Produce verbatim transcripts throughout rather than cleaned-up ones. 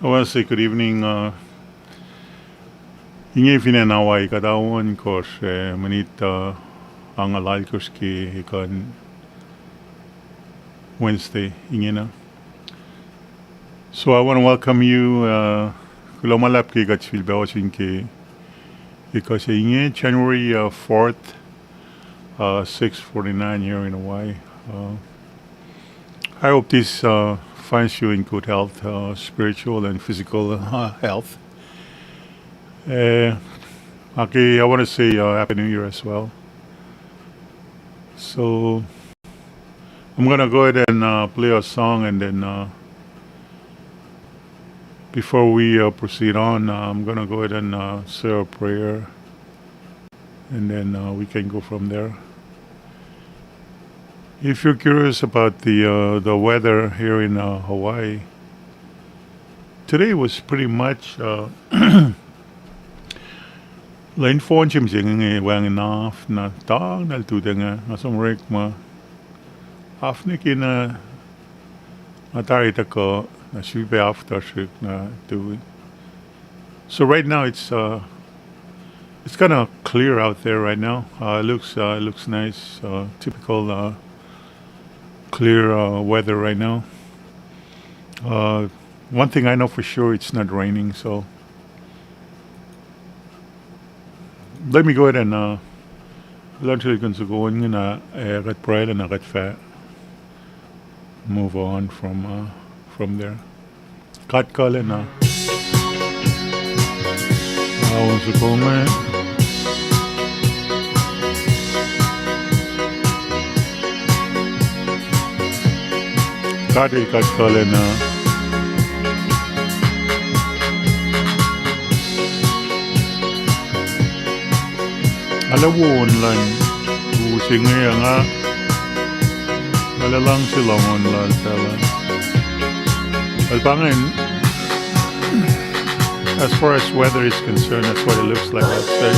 I want to say good evening, uh, inge fin acn Hawaii, kuht ao ohnkohsr, uh, minit, uh, angngaul alkohsr ke ekuh in Wednesday ingena. So I want to welcome you, uh, kuloh ma luhlahp ke kuht sifilpac ohsun ke ekuh se inge, January, uh, fourth, uh, six forty-nine here in Hawaii. Uh, I hope this, uh, finds you in good health, uh, spiritual and physical, uh, health. Uh, okay, I want to say, uh, Happy New Year as well. So, I'm gonna go ahead and, uh, play a song, and then, uh, before we, uh, proceed on, uh, I'm gonna go ahead and, uh, say a prayer, and then, uh, we can go from there. If you're curious about the, uh, the weather here in, uh, Hawaii, today was pretty much, uh, lwen fohn se mihsenge wacngihn af na tang na lututacng, nga som orekma af nwe ke na, na tari tuhkuh, na sifilpac af tuhsruhk na tu. So right now it's, uh, it's kind of clear out there right now. Uh, it looks, uh, it looks nice. Uh, typical, uh, clear, uh, weather right now. Uh, one thing I know for sure, it's not raining, so let me go ahead and, uh, launch el kunsoko ingena, uh, kuht pruhe lacna kuht fah move on from, uh, from there. Kuht kuh lacna. Ao on soko inge. Kuht el kuht kuh lacna. Alu wo on luhn u se inge nga, nga luhngse lohng on lal tala. Well, pa ingacn, as far as weather is concerned, that's what it looks like outside.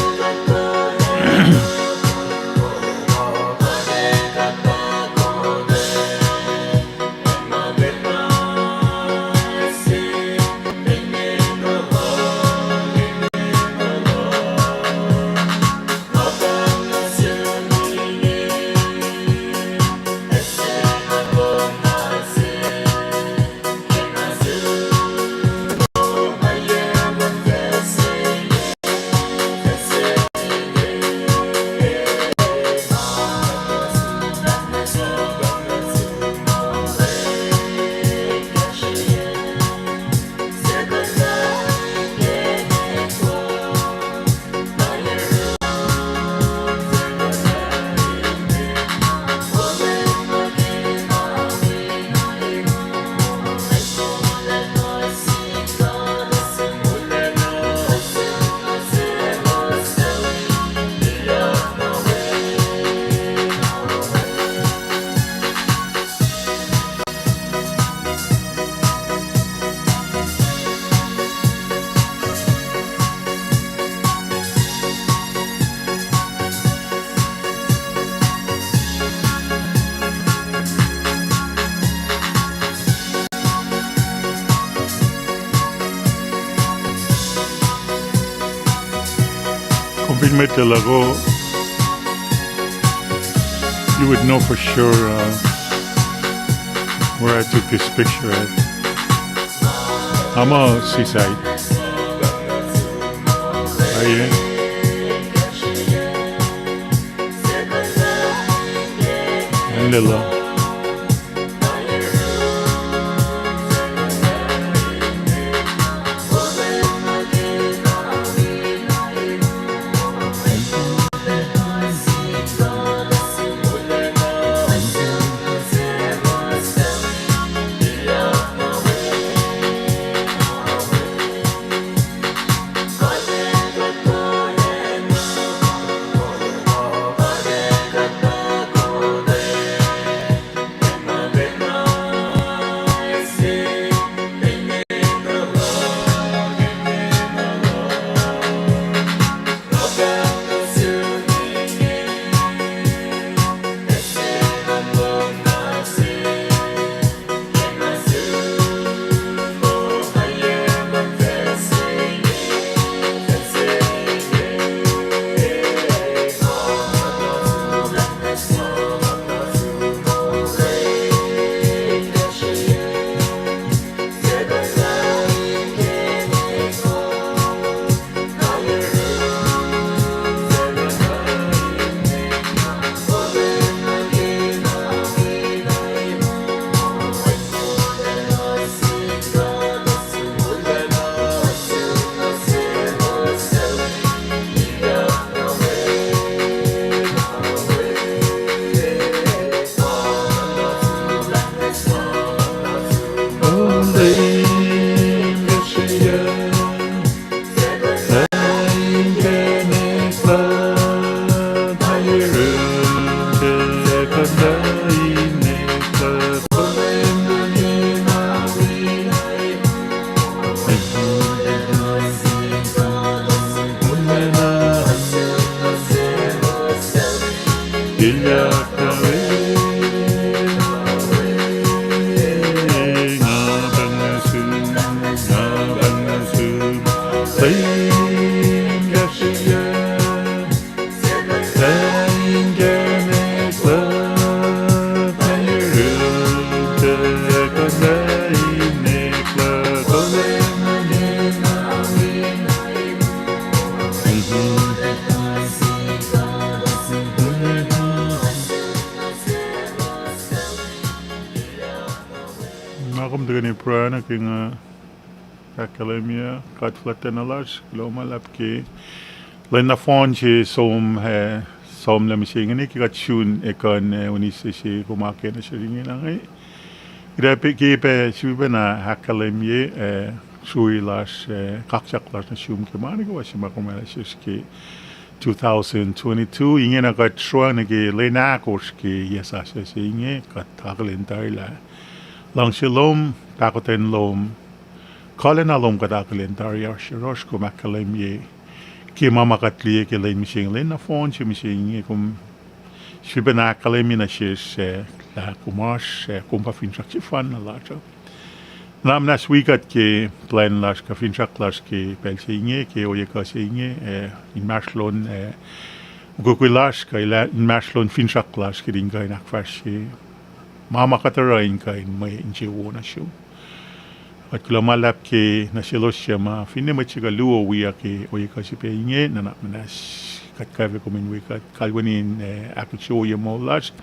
Kom fin mwet luhk uh, you would know for sure, uh, where I took this picture at. Nga muh seaside. Aye. Acn Lelu. Na kom tuhkweni pruhe na ke nga ahkkahlwemye, kuht fuhlwactacna lasr, kuloh ma luhlahp ke lwen nohfohn se som, eh, somlah mihsenge inge ke kuht sun ekuh in, eh, unise se kom akena srihk inge na inge. Kuht ac pac, ke pac sifilpacna ahkkahlwemye, eh, srui lasr, eh, kaksak lasr nuh sum ke ma nuh kwewa se ma kom oraclah sesr ke two thousand twenty-two, ingena kuht sruang nuh ke lwen ahkosr ke yac sasuc se inge, kuht akihlen tari lah luhngse lom, pahkotwen lom, kuhlwacna lom kuht akihlen tari. Oasr yohrohsr kom ahkkahlwemye ke ma ma kuht liye ke lwen mihsenge, lwen nohfohn se mihsenge, kom sifilpacna ahkkahlwemye nuh sesr, eh, lah kom oasr, eh, kom pa finsrak sefanna lasr uh. Na muhnahs wi kuht ke plwacn lasr kuh finsrak lasr ke pacl se inge, ke ohiyac kuh se inge, eh, inmahsrlon, eh, mukwikwi lasr kuh inmahsrlon finsrak lasr kuht in kuh in ahkfahsrye ma ma kuht oruh in kuh in mwe insewowo nuh sum. Kuht kuloh ma luhlahp ke nuh selos suc ma finne mwet se kuh luo wiyuck ke ohiyac kuh se pac inge, nuhnak muhnahs kuht kwacfe kom in wi kuht, kalweni in, eh, ahkinsewowoye moul lasr,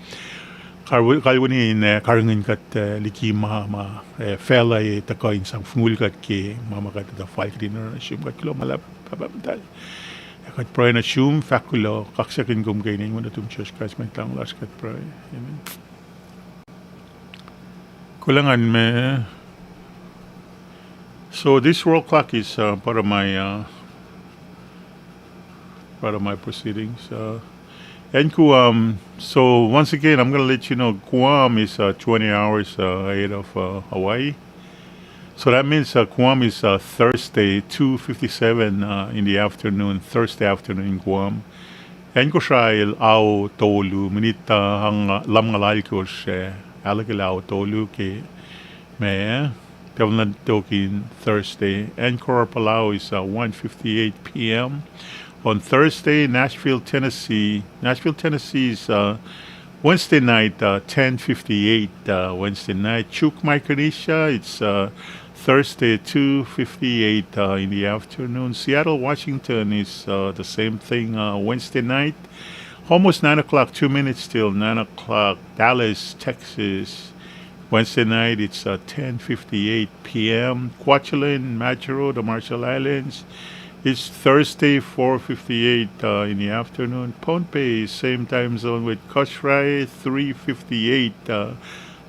kalweni in, eh, karihngihn kuht, eh, liki ma ma, eh, facluh ac tuhkuh in sang fungul kuht ke ma ma kuht etuh fal kuht in oruh nuh sum. Kuht kuloh ma luhlahp Pahpah Muhtahl, ac kuht pruhe nuh sum, fahk kuloh, kaksakihn kom ke inen Wen nuhtum Jisus Kraist, Mwet Lahngo lasr, kuht pruhe. Amen. Kulang an me. So this world clock is, uh, part of my, uh, part of my proceedings. Uh, and Guam. So once again, I'm gonna let you know Guam is, uh, twenty hours, uh, ahead of, uh, Hawaii. So that means, uh, Guam is, uh, Thursday, two fifty-seven, uh, in the afternoon, Thursday afternoon in Guam. Acn Kosrae el ao tolu, minit, uh, lumngaul alkosr, uh, ahluhkwelah ao tolu ke ma, uh, tamuhlwel tok in Thursday. Acn Koror Palau is, uh, one fifty-eight p.m. on Thursday. Nashville, Tennessee. Nashville, Tennessee is, uh, Wednesday night, uh, ten fifty-eight, uh, Wednesday night. Chuuk, Micronesia, it's, uh, Thursday, two fifty-eight, uh, in the afternoon. Seattle, Washington is, uh, the same thing, uh, Wednesday night. Almost nine o'clock, two minutes till nine o'clock. Dallas, Texas, Wednesday night, it's, uh, ten fifty-eight p.m. Kwajalein, Majuro, the Marshall Islands, it's Thursday, four fifty-eight, uh, in the afternoon. Pohnpei, same time zone with Kosrae, three fifty-eight, uh,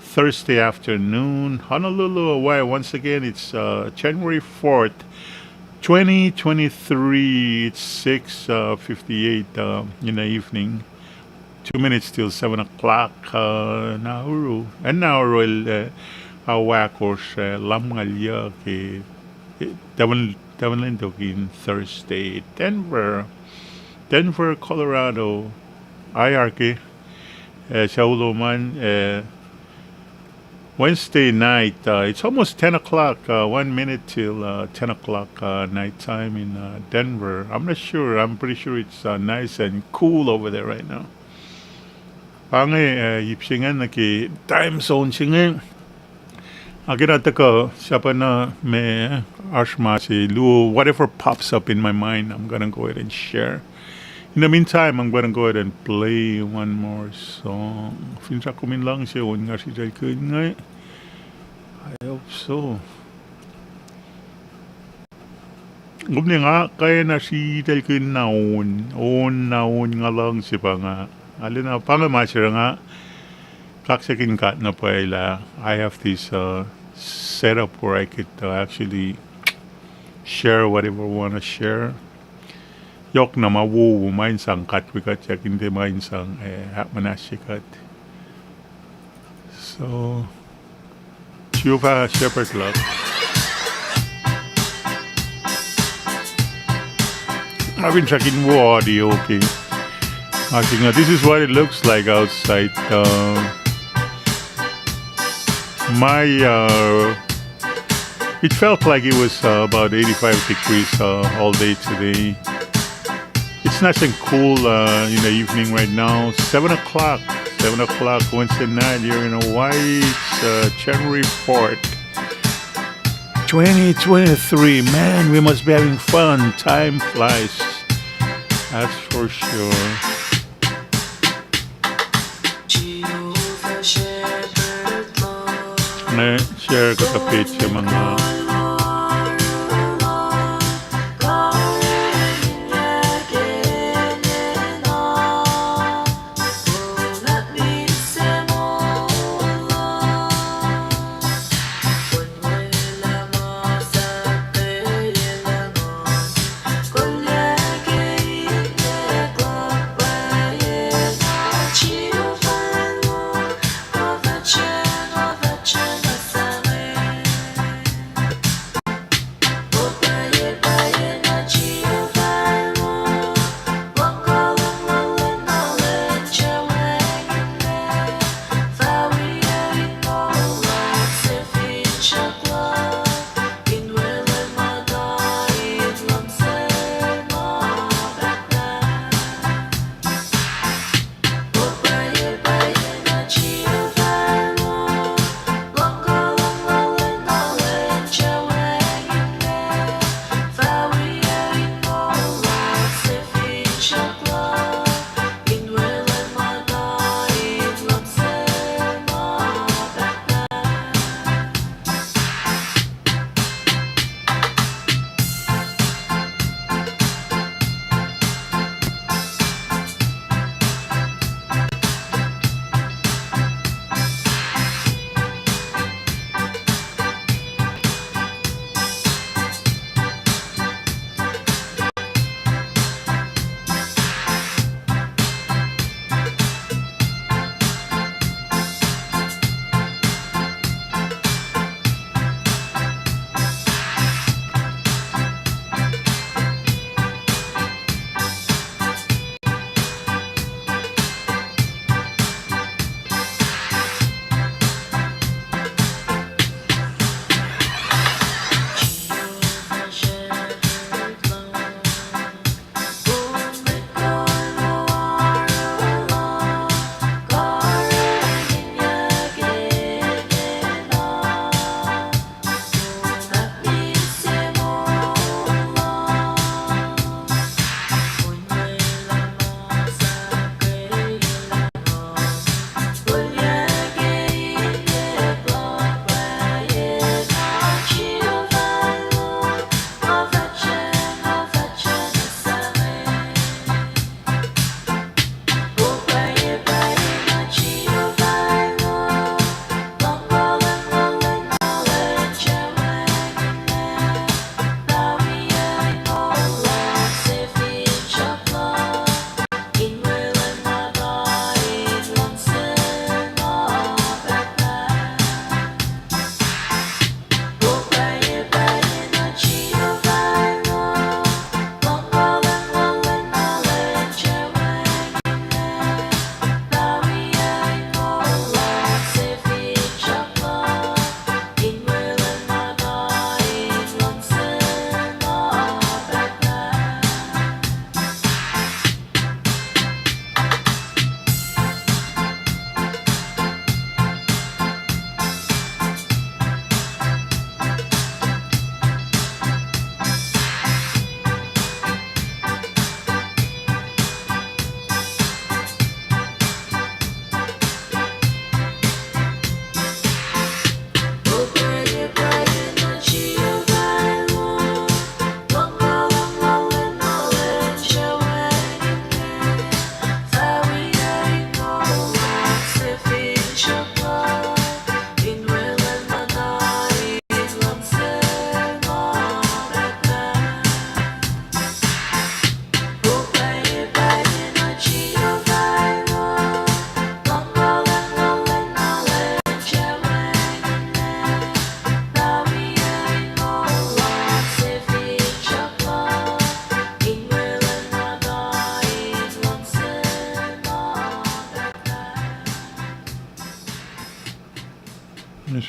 Thursday afternoon. Honolulu, Hawaii, once again, it's, uh, January fourth, twenty twenty-three. It's six, uh, fifty-eight, uh, in the evening. Two minutes till seven o'clock, uh, Nauru. Acn Nauru el, uh, ao ahkosr, uh, lumngaul yuh ke, uh, tamuhlwel, tamuhlwel tok in Thursday. Denver, Denver, Colorado. Ai arke, uh, sucu lom an, uh, Wednesday night, uh, it's almost ten o'clock, uh, one minute till, uh, ten o'clock, uh, nighttime in, uh, Denver. I'm not sure. I'm pretty sure it's, uh, nice and cool over there right now. Pa inge, uh, ip se ingacn nuh ke time zone se inge. Akena tuhkuh sahpacna ma oasr ma se luo, whatever pops up in my mind, I'm gonna go ahead and share. In the meantime, I'm gonna go ahead and play one more song. Finsrak kom in luhngse on nga sritaclkihn inge. I hope so. Kom ne nga kena sritaclkihn na on, on na on nga luhngse pa nga. Alena pa inge ma se nga kaksakihn God na pwacye lah I have this, uh, setup where I could, uh, actually share whatever I wanna share. Yohk na ma wowo ma in sang katwe kuht, ac kinte ma in sang, eh, ahkmuhnahsye kuht. So, Jehovah Shepherd luhk. Nga finsrak in wo audio ke. Actually, this is what it looks like outside. Uh, my, uh, it felt like it was, uh, about eighty-five degrees, uh, all day today. It's nice and cool, uh, in the evening right now. Seven o'clock, seven o'clock Wednesday night here in Hawaii. It's, uh, January fourth. Twenty twenty-three, man, we must be having fun. Time flies. That's for sure. Ne share kuhtuh page se ma nga.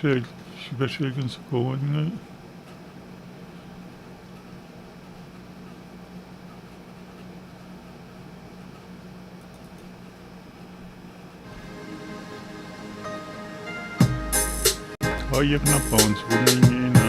Srihpac srihpac in soko inge. Ohiyac na pa on soko inge na.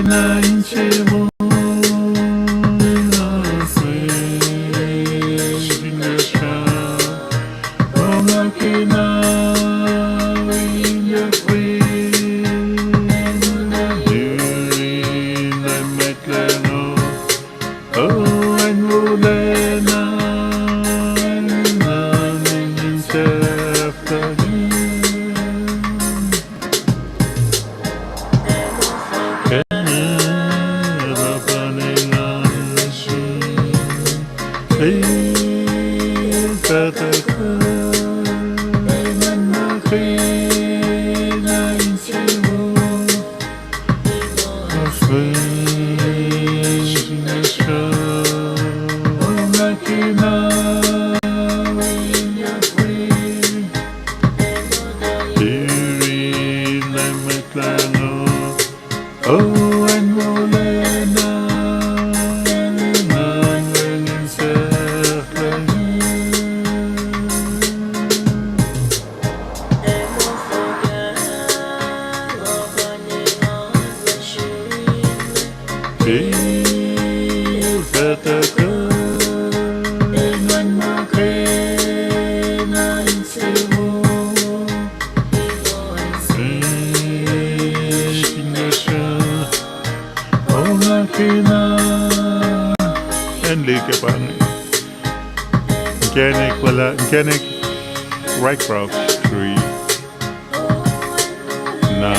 na insewowo na se, srihk inge sra, o nga kena wi yakwe, na yurin Leum Mwet Lahngo, o acn wolacna, na inge sahflah Yurin Leum Mwet Lahngo, o acn wolacna, na inge sahflah. Ke fah tuhkuh nguhn ma kena insewowo, srihk inge sra, o nga kena. Acn Lil ke pa inge. Inkacnek lwelah, inkacnek White Cross Street. Na,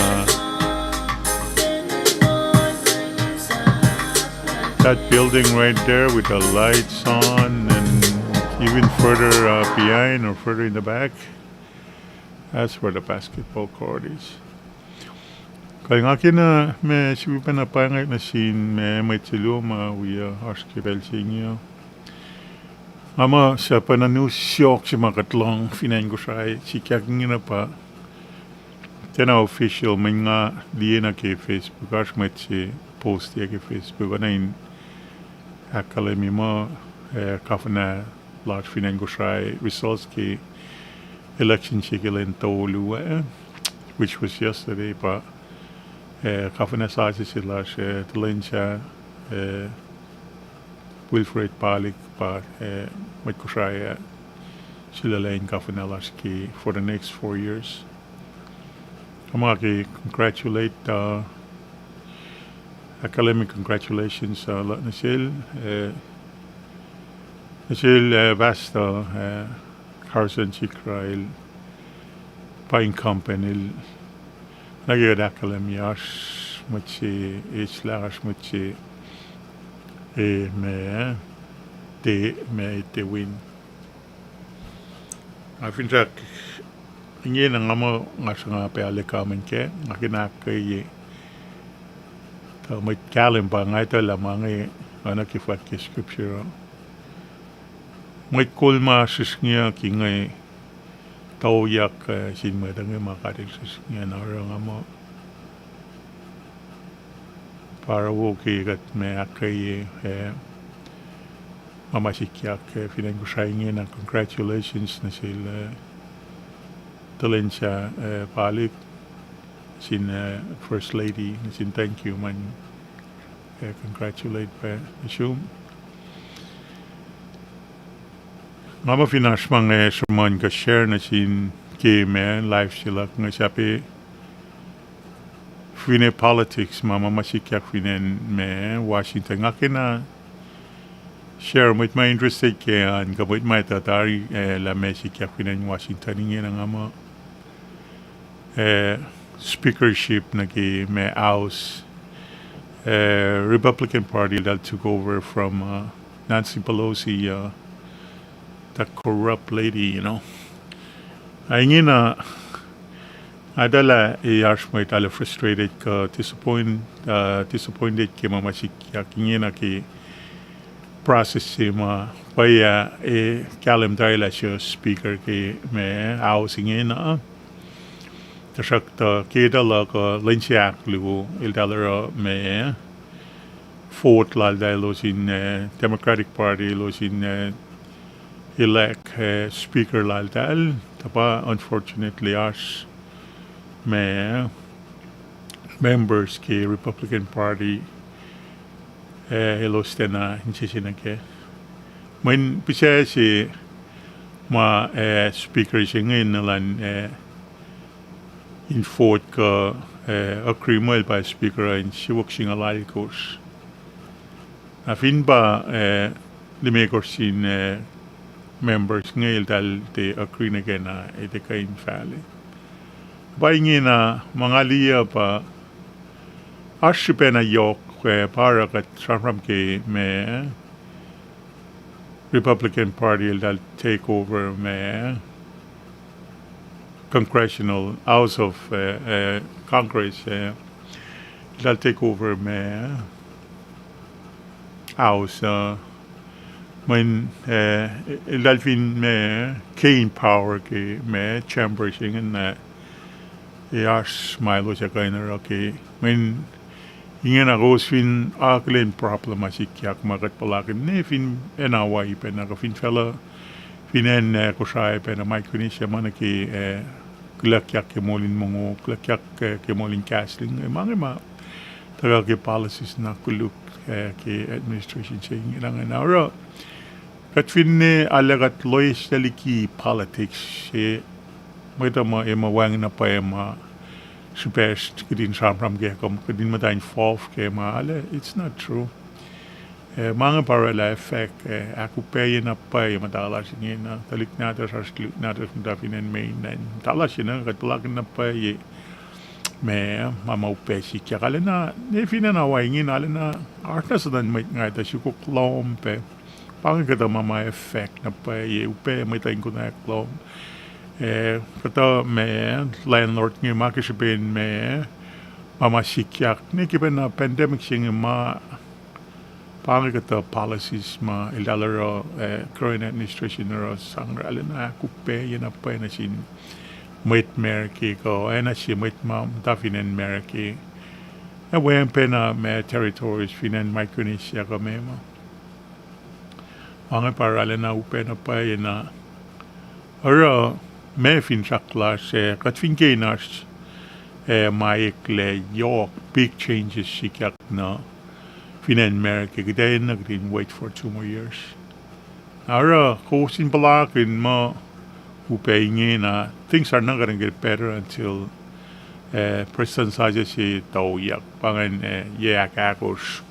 that building right there with the lights on, and even further, uh, behind or further in the back, that's where the basketball court is. Kuh nga kena ma sifilpacna pahngon nuh sin ma mwet se luo ma wi, uh, oasr ke pacl se inge uh. Nga muh suc pacna news yohk se ma kuht lohng fin acn Kosrae sikyak ingena pa tiacna official, mweyen nga liye na ke Facebook, oasr mwet se postiyac ke Facebook, oacna in ahkkahlwemye muh, eh, governor lasr fin acn Kosrae results ke election se ke lwen tolu, eh, which was yesterday, pa, eh, governor sasuc se lasr, eh, Talensah, eh, Wilfred Palik pa, eh, mwet Kosrae, eh, sulaclah in governor lasr ke for the next four years. Nga muh ke congratulate, uh, ahkkahlwemye congratulations, uh, nuh sel, eh, nuh sel, eh, pastor, eh, Carson Chikra el pa incumbent el. Na ke kuht ahkkahlwemye oasr mwet se eislah, oasr mwet se, eh, ma, tiac ma tiac win. Nga finsrak ingena nga muh nga sruhnga pac ale comment kac, nga kena ahkkweye. Tuh mwet kahlwem pa nga etuh lah ma inge, oacna ke fwack ke scripture uh, mwet kol ma srihsrngiyuck inge, tuyak, eh, sin mwet inge ma God El srihsrngiyac na oruh nga muh pa oruh wo ke kuht ma ahkkweye, eh, ma ma sikyak, eh, fin acn Kosrae ingena, congratulations nuh sel, eh, Talensah, eh, Palik, sin, eh, First Lady, nuh sin thank you, man, eh, congratulate pac nuh sum. Nga muh fin oasr ma nga sruhmuhn kuh share nuh sin ke ma live se luhk inge, sahp finne politics ma, ma ma sikyak fin acn ma Washington, nga kena share mwet ma interested ke an, kuh mwet ma etuh tari, eh, lah ma sikyak fin acn Washington ingena, nga muh, eh, speakership nuh ke ma House, eh, Republican Party eltahl took over from, uh, Nancy Pelosi, uh, that corrupt lady, you know. Ah, ingena, nga etuh lah, eh, oasr mwet arlac frustrated kuh disappoint-, uh, disappointed ke ma ma sikyak ingena ke process se ma pwacye, eh, kahlwem tari lah se speaker ke ma House ingena. Tuhsruhktuh ke etuh luhk uh lwen se ahkluo, eltahl oruh ma vote laltahl elos in, eh, Democratic Party elos in, eh, elect, eh, speaker laltahl, tuh pa unfortunately oasr ma members ke Republican Party, eh, elos tiacna insese nuh kac. Mweyen pihsac se ma, eh, speaker se inge enenuh in, eh, in vote kuh, eh, agree muh el pa speaker uh in siofok singucul alkosr. Na fin pa, eh, limekohsr sin, eh, members inge eltahl tiac agree nuh kac na, eh, tiac kuh in fahlac. Pa ingena ma nga liye pa oasr srihpacna yohk, eh, pa oruh kuht sramsram ke ma Republican Party eltahl take over ma congressional, House of, eh, eh, Congress, eh, eltahl take over ma House, uh, mweyen, eh, eltahl fin ma gain power ke ma chamber se ingena, eh, oasr ma elos ac kuh in oruh ke. Mweyen ingena kowos fin akihlen problem ma sikyak ma kuht puhlakihn ne fin acn Hawaii pacna kuh fin facluh, fin acn, eh, Kosrae pacna, Micronesia ma nuh ke, eh, kuloh kyak ke moul in mongo, kuloh kyak, eh, ke moul in gasoline, eh, ma inge ma tuhkuh ke policies na koluk, eh, ke administration se ingena ingena. Oruh kuht finne arlac kuht loeslac liki politics, eh, mwet uh muh, eh, ma wacngihn na pwacye ma srihpacsr kuht in sramsram kac kuh kuht in muhta involve ke ma arlac, it's not true. Eh, ma inge pa orwaclah effect, eh, ahkupacye na pwacye muhta lasr ingena, tuhlihk nahtuhsr, oasr tuhlihk nahtuhsr muhta fin acn mainland. Muhta lasr ingena kuht puhlakihn na pwacye ma, ma ma upac sikyak. Arulacna, ne fin acn Hawaii ingena arulacna, oasr na suhtuhn mwet nga etuh sukok lohm pac. Pa inge kuhtuh ma ma effect na pwacye, upac mwet uh in konwacack lohm. Eh, kuhtuh ma landlord inge ma ke srihpen ma, ma ma sikyak ne ke pacna pandemic se inge ma, pa inge kuhtuh policies ma eltahl oruh, eh, current administration oruh sang arulacna ahkupacye na pwacye nuh sin mwet America kuh acn se mwet ma muhta fin acn America. Ac weacng pacna ma territories fin acn Micronesia kuh meac ma. Ma inge pa arulacna upac na pwacye na. Oruh ma finsrak lasr, eh, kuht fin ke in oasr, eh, ma eklac yohk, big changes sikyak nuh fin acn America, kuht ac enenuh kuht in wait for two more years. Na oruh kowos in puhlakihn muh upac ingena, things are not gonna get better until, eh, Prestuhn sasuc se toyak, pa ingacn, eh, yac ahkahkosr,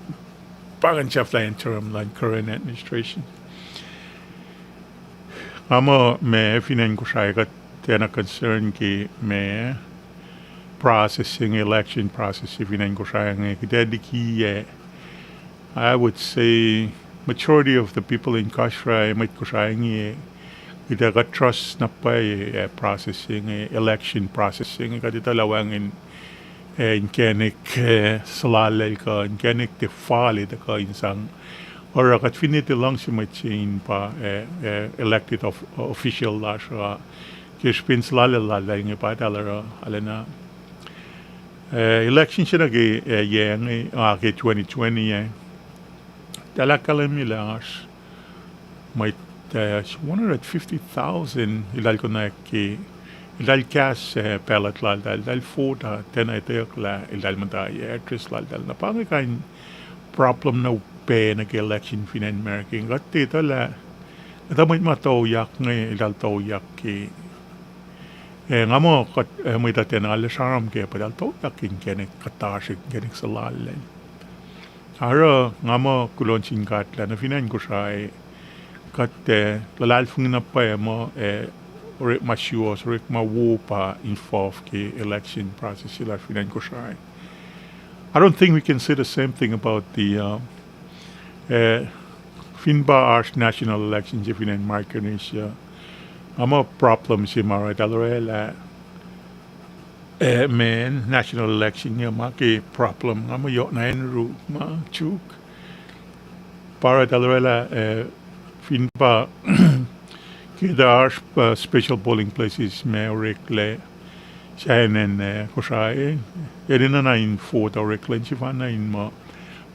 pa ingacn sahflah acn term luhn current administration. Nga muh ma fin acn Kosrae kuht tiacna concern ke ma process se inge, election process se fin acn Kosrae inge, kuht ac liki, eh, I would say majority of the people in Kosrae, mwet Kosrae inge, kuht ac kuh trust na pwacye, eh, process se inge, election process se inge, kuht etuh lah wacngihn, eh, inkacnek, eh, suhlallacl kuh inkacnek tiac fal etuh kuh in sang oruh kuht finne tiac luhngse mwet se in pa, eh, eh, elected of-, official lasr uh, ke srihpen suhlallacl lal inge pa eltahl oruh arulacna. Eh, election se nuh ke, eh, yac inge, ah, ke twenty twenty, eh, eltahl ahkkahlwemye lah oasr mwet, eh, one hundred fifty thousand eltahl konwacack ke, eltahl cast, eh, ballot laltahl, eltahl vote, ah, tiacna etweyuck lah eltahl muhta, eh, address laltahl. Na pa inge kain problem na upac nuh ke election fin acn America. Kuht etuh lah, etuh mwet ma toyak inge, eltahl toyak ke, eh, nga muh kuht, eh, mwet uh tiacna arlac sramsram kac, pa eltahl toyak ke inkacnek kuhtasrihk, inkacnek suhlallacl. Oruh nga muh kuloh nuh sin God lah nuh fin acn Kosrae, kuht, eh, luhlahlfongi na pwacye muh, eh, orekma suwohs, orekma wo pa involve ke election process se lasr fin acn Kosrae. I don't think we can say the same thing about the, uh, eh, fin pa oasr national election se fin acn Micronesia, nga muh problem se ma eltahl orwaclah, eh, ma national election inge ma ke problem, nga muh yohkna Andrew ma tuk. Pa eltahl orwaclah, eh, fin pa ke tuh oasr, uh, special polling places ma oreklac sahyacn, eh, Kosrae, enenuh na in vote, oreklac in sefanna in muh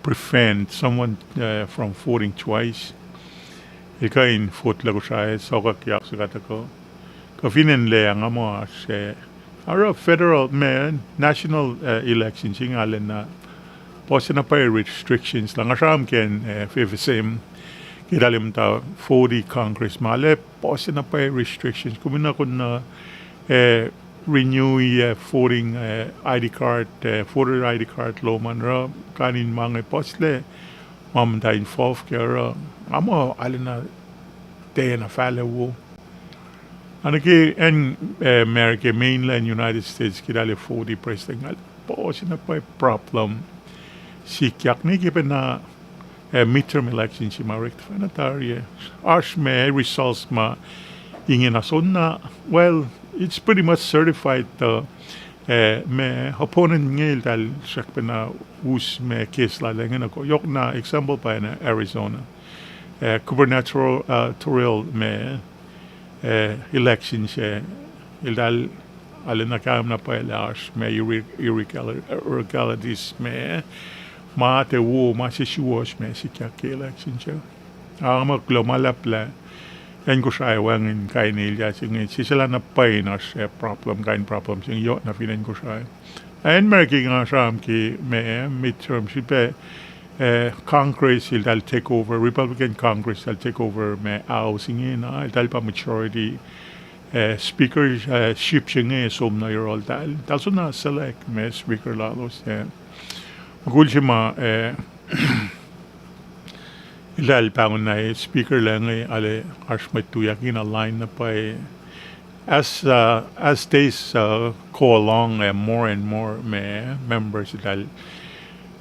prevent someone, uh, from voting twice. El kuh in vote lah Kosrae, sokwack yak se kuh tuhkuh. Kuh fin acn Leah nga muh oasr, eh, Oruh federal ma, national, eh, election se inge arulacna puhs na pwacye restrictions lah nga sramsram ke, eh, F F S M, ke eltahl muhta forty Congress ma arlac puhs na pwacye restrictions. Kom in na, kom in na, eh, renew-i, eh, voting, eh, I D card, eh, voter I D card lom an oruh kain in ma inge puhslac ma muhta involve kac oruh. Nga muh arulacna tiacna fahla wo. Oacna ke acn, eh, America, mainland United States, ke eltahl forty president, nga puhs na pwacye problem sikyak ne ke pacna, eh, midterm election se ma orek tuhfahna tari ah. Oasr ma results ma ingena soenna, well, it's pretty much certified, uh, eh, ma opponent inge eltahl srackpacna us ma case lal ingena ko. Yohkna example pa na Arizona, eh, gubernatorial, uh, torial ma, eh, election se, eltahl arulacna kahlwem na pwacye lah oasr ma irre-, irregular-, irregularities ma, ma tiac wo, ma sesuwohs ma sikyak ke election se. Nga muh kuloh ma luhlahp lah acn Kosrae wacngihn kain elyah se inge, sesseslah na pwacye in oasr, eh, problem, kain problem se inge yohk na fin acn Kosrae. Acn America nga sramsram ke ma midterm srihpac, eh, Congress eltahl take over, Republican Congress eltahl take over ma House ingena, eltahl pa majority, eh, speaker, eh, ship se inge som nuh yohrohltahl. Eltahl soenna select ma speaker lalos, eh, mukul se ma, eh, eltahl pahngon na, eh, speaker lac inge arlac oasr mwet tuyak ingena line na pwacye. As, uh, as days, uh, go along, uh, more and more ma members eltahl,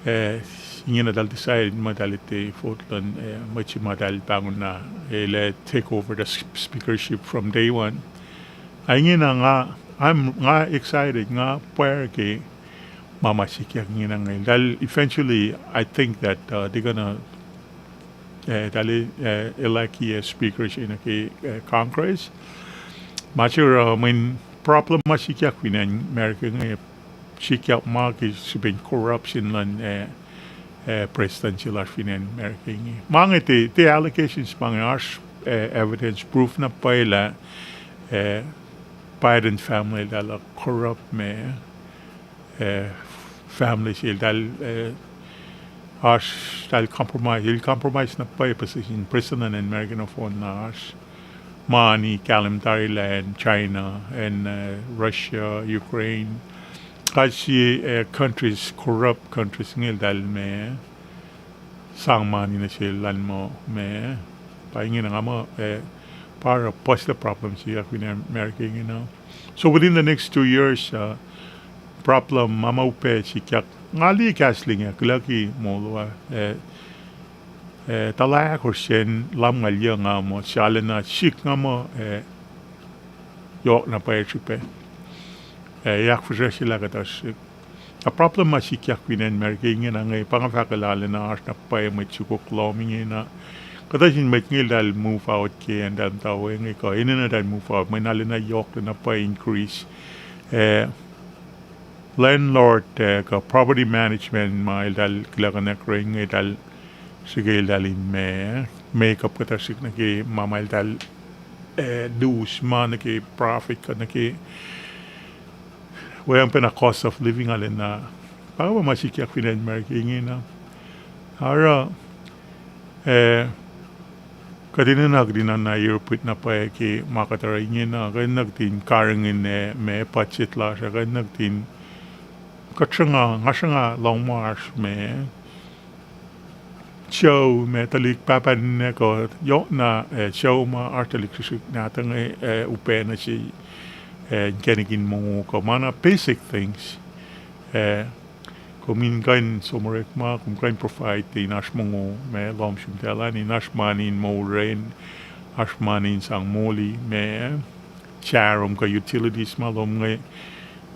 eh, ingena eltahl decide muh eltahl etuh vote luhn, eh, mwet se ma eltahl pahngon na, eh, lac take over the s-, speakership from day one. Ah, ingena nga, I'm, nga excited, nga pwacr ke ma ma sikyak ingena inge. Eltahl eventually, I think that, uh, they're gonna, eh, eltahl, eh, elect, eh, speaker se nuh ke, eh, Congress. Ma se oruh, uh, mweyen problem ma sikyak fin acn America inge, sikyak ma ke srihpen corruption luhn, eh, eh, prestuhn se lasr fin acn America inge. Ma inge tiac, tiac allegations, ma inge oasr, eh, evidence, proof na pwacye lah, eh, Biden family eltahl uh corrupt ma, eh, family se eltahl, eh, oasr, eltahl compromise, el compromise na pwacye position, prestuhn luhn acn America nohfohn na oasr mani kahlwem tari lah acn China, acn, eh, Russia, Ukraine. Kuht se, eh, countries, corrupt countries inge eltahl ma sang mani nuh sel elan muh ma, pa ingena nga muh, eh, pa oruh puhslac problem sikyak fin acn America ingena. So within the next two years, uh, problem ma ma upac sikyak, nga liye kahs liki inge, kuloh ke moul uh, eh, eh, tuhlac ahkosr sacn lumngaul yuc nga muh, se arulacna sik nga muh, eh, yohk na pwacye srihpac, eh, ahkfihsracsryelah kuhtuh srihk. Na problem ma sikyak fin acn America ingena inge, pa nga fahk lah arulacna oasr na pwacye mwet sukok lohm ingena. Kuhtuh sin mwet inge eltahl move out ke acn eltahl muhta we inge kuh enenuh eltahl move out, mweyen arulacna yohk na pwacye increase, eh, landlord, eh, kuh property management ma eltahl kihlackuhnuhk oruh inge eltahl srihke eltahl in ma, make up kuhtuh srihk nuh ke ma ma eltahl, eh, lose ma nuh ke profit kuh nuh ke weacng pacna cost of living arulacna. Pa ma ma sikyak fin acn America ingena. Oruh, eh, kuht enenuh kuht in oacna irpit na pwacye ke ma kuht oruh ingena, kuht enenuh kuht in karihngihn, eh, ma budget lasr uh, kuht enenuh kuht in, kuht sruhnga, nga sruhnga lohng ma oasr ma sucu ma tuhlihk pahpah ninac kuh yohkna, eh, sucu ma oasr tuhlihk srihsrihk nahtuh inge, eh, upac nuh se, eh, inkacnek in mongo kuh ma na basic things, eh, kom in kuh in som orekma, kom kuh in provide in oasr mongo ma lohm sum tacl an, in oasr mani in moul racn, oasr mani in sang moli ma, sarom kuh utilities ma lom inge,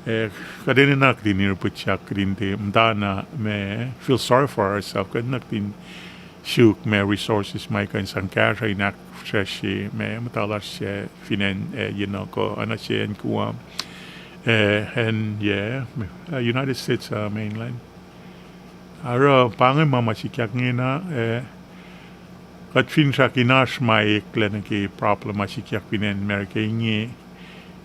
eh, kuht enenuh kuht in irpit sahk kuht in tiac muhtana ma feel sorry for ourselves, kuht enenuh kuht in suk ma resources ma kuh in sang kahsruh in ahkfihsracsrye ma muhta lasr fin acn, eh, Europe kuh oacna se acn Guam, eh, acn, yeah, eh, United States, uh, mainland. Oruh pa inge ma ma sikyak ingena, eh, kuht finsrak in oasr ma eklac nuh ke problem ma sikyak fin acn America inge,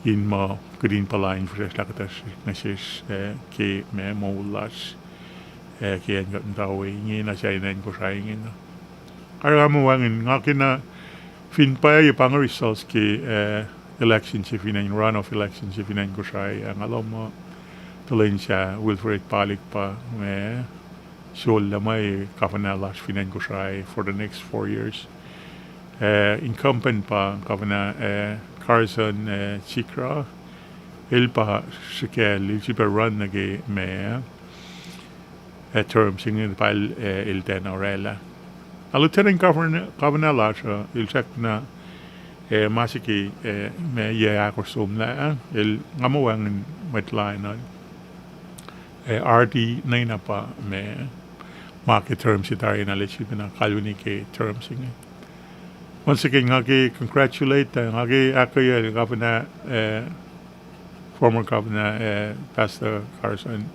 in muh kihtin puhla in fihsrwacsr lah kuhtuh srihk nuh sesr, eh, ke ma moul lasr, eh, ke acn kuht muhta we inge, nuh sin acn Kosrae inge na. Oruh nga muh wacngihn, nga kena fin pwacye pa inge results ke, eh, election se fin acn, runoff election se fin acn Kosrae ah, nga lohm muh tuhlihk sahyac Wilfred Palik pa, eh, sollah ma governor lasr fin acn Kosrae for the next four years. Eh, incumbent pa governor, eh, Carson, eh, Sigrah, el pa srihkacl, el sifilpac run nuh ke ma, eh, term se inge pa el, eh, el tiacna orwaclah. Na lieutenant governor, governor lasr uh, el srackna, eh, ma se ke, eh, ma yac ahkosr somlah, el nga muh wacngihn mwet lain uh, eh, Arti Nena pa ma, ma ke term se tari na el sifilpacna kalweni ke term se inge. Once again, nga ke congratulate, eh, nga ke ahkkweyacl governor, eh, former governor, eh, Pastor Carson,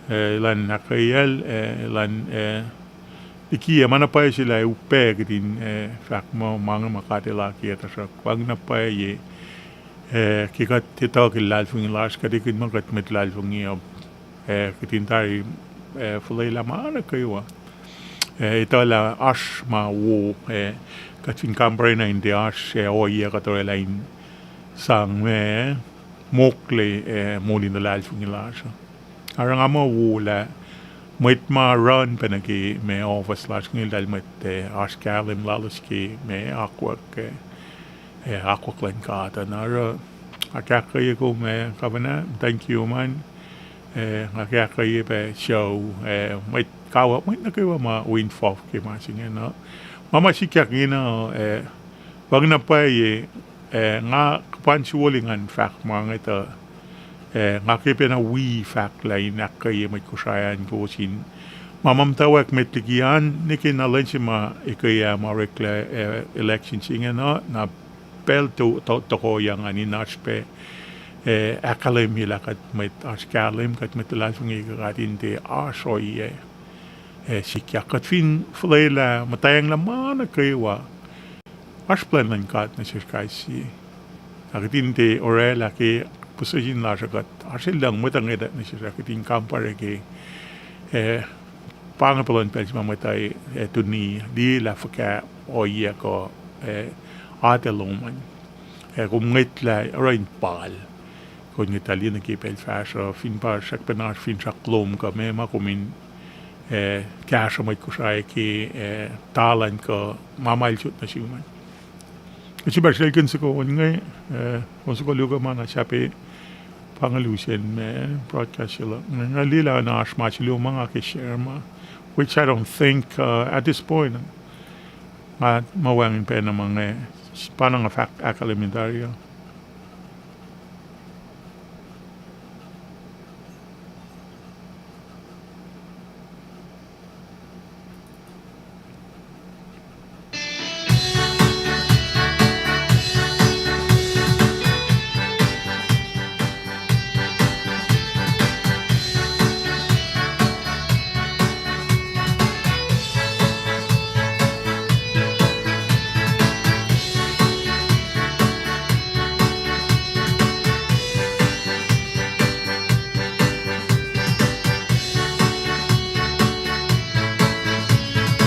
eh, elan ahkkweyacl, eh, elan, eh, liki, eh, ma na pwacye se lah upac kihtin, eh, fahk muh ma inge ma God El akiyac, tuhsruhk wacngihn na pwacye, eh, ke kuht etuh ke luhlahlfongi lasr, kuht ekihn muh kuht mwet luhlahlfongi uh, eh, kihtin tari, eh, fuhlwelah ma nuh kwewa. Eh, etuh lah oasr ma wo, eh, kuht fin kampare na in tiac oasr, eh, ohiyac kuht orwaclah in sang ma mokle, eh, moul in luhlahlfongi lasr. Oruh nga muh wo lah mwet ma run pac nuh ke ma office lasr inge eltahl mwet, eh, oasr kahlwem lalos ke ma akwuck, eh, eh, akwuck luhn God uh. Na oruh nga ke ahkkweye kom, eh, governor, thank you man. Eh, nga ke ahkkweye pac sucu, eh, mwet kawuck, mwet nuh kwewa ma wi involve ke ma se inge na. Ma ma sikyak ingena, eh, wacngihn na pwacye, eh, nga kuhpan suwoli ngan fahk ma inge tuh, eh, nga ke pacna wi fahk lah in ahkkweye mwet Kosrae an kowos in ma ma muhtwacwacack met liki an, nwe ke na lwen se ma ekuh ah ma oreklac, eh, election se ingena, na pacl to-, to-, tohkohyang an in oasr pac, eh, ahkkahlwemye lah kuht mwet oasr kahlwem, kuht mwet luhlahlfongi ke God in tiac oasr ohiyac, eh, sikyak. Kuht fin fuhlwelah muhtwacnglah ma nuh kwewa, oasr plwacn luhn God nuh sesr kais sie. Na kuht in tiac orwaclah ke position lasr uh, kuht oasr lucng mwet uh ngwetwack nuh sesr uh, kuht in kampare ke, eh, pa inge puhlan pacl se ma mwet uh, eh, tuni liye lah fuhkah ohiyac kuh, eh, atac lom an. Eh, kom ngwetlah oruh in pal. Kom ngwetlah liye nuh ke pacl fahsruh, fin pa srackpacna oasr finsrak lom kuh meac ma kom in, eh, kahsruh mwet Kosrae ke, eh, talan kuh ma ma el sot nuh sum an. Kuht sifilpac sraclkihn soko on inge, eh, on soko luhk uh ma na sahp pa inge lusen ma broadcast se luhk. Nga liye lah na oasr ma se luo ma nga ke share ma, which I don't think, uh, at this point, nga muh wacngihn pacna ma inge, pa na nga fahk ahkkahlwemye tari uh.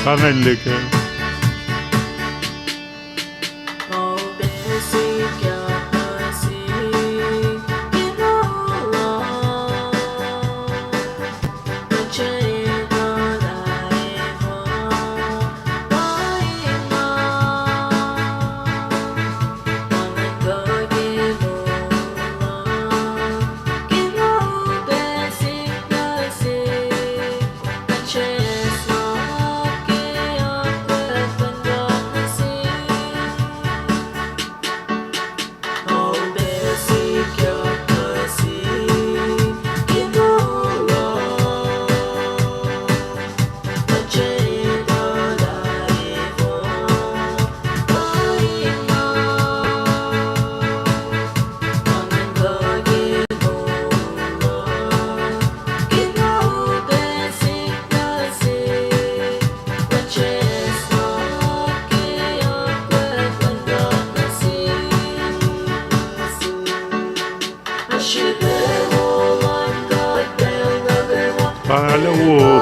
Kangen leke.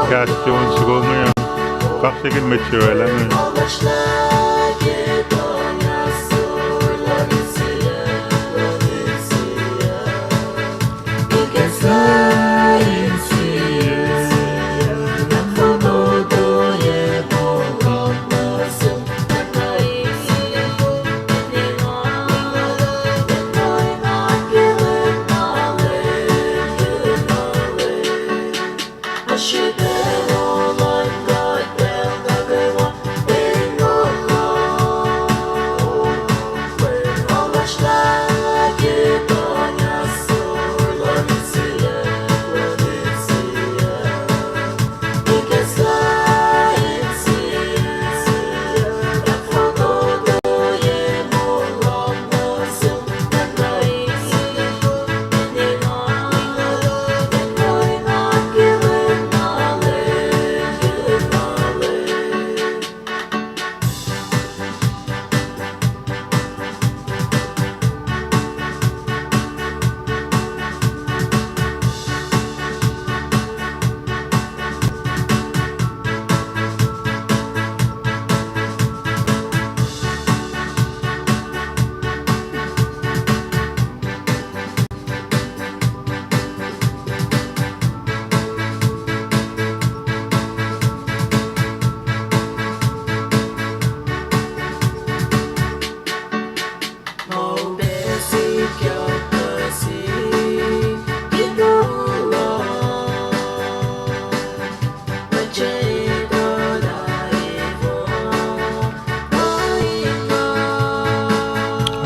Kahs ke on soko inge, kaksakihn mwet se oraclah inge.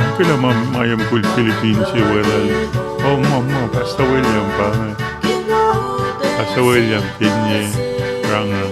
Ahkolah ma, ma ye mukul Philippines se welal. Oh, ma, ma, Pastor William pa inge. Pastor William Kinye Ranga.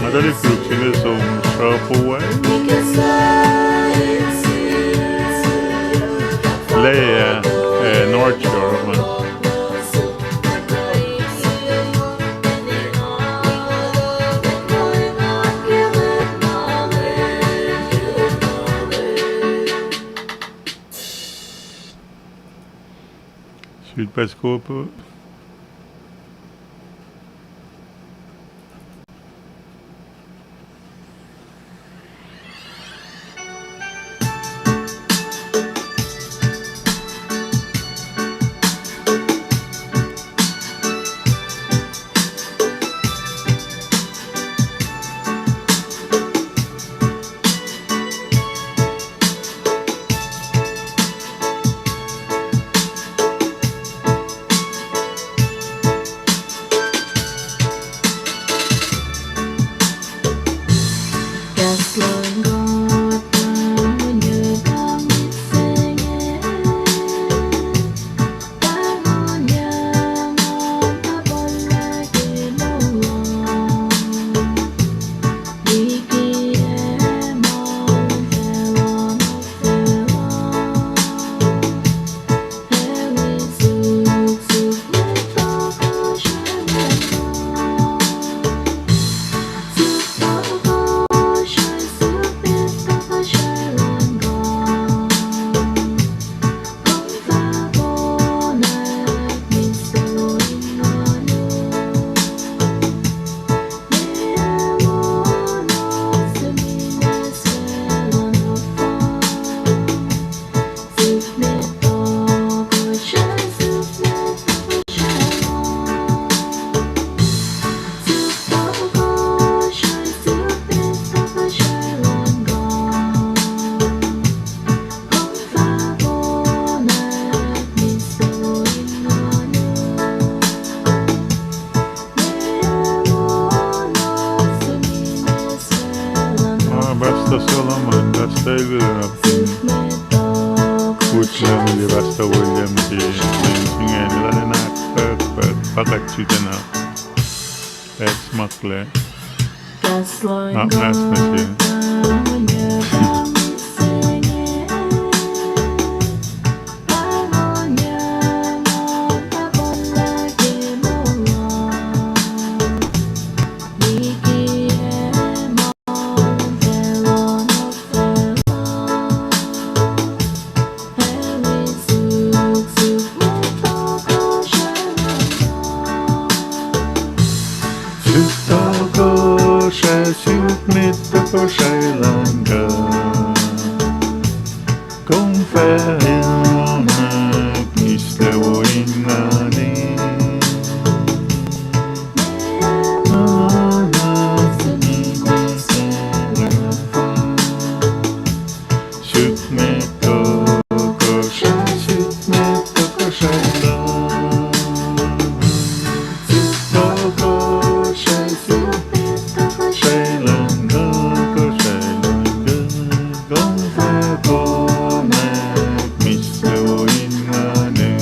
Nga tuhlihk koluk se inge som sruhpuh we. Leah, eh, North Shore ma. Sweet Pascopa. Pastor William, Pastor William ke, ke singacn lal na, pa, pa, pa kuht sutacna. Ac smakla. Nga, nga sna se. Suk tohkohsrahi, suk met tohkohsrahi luhn God. Kom fah ilmak mihslac wo in nguhni. Suk met tohkohsrahi, suk met tohkohsrahi luhn God. Suk tohkohsrahi, suk met tohkohsrahi luhn God, tohkohsrahi luhn God. Kom fah konwacack mihslac wo in nguhni.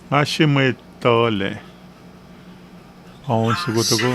Nga se mwet tuhlac. Aon soko toko.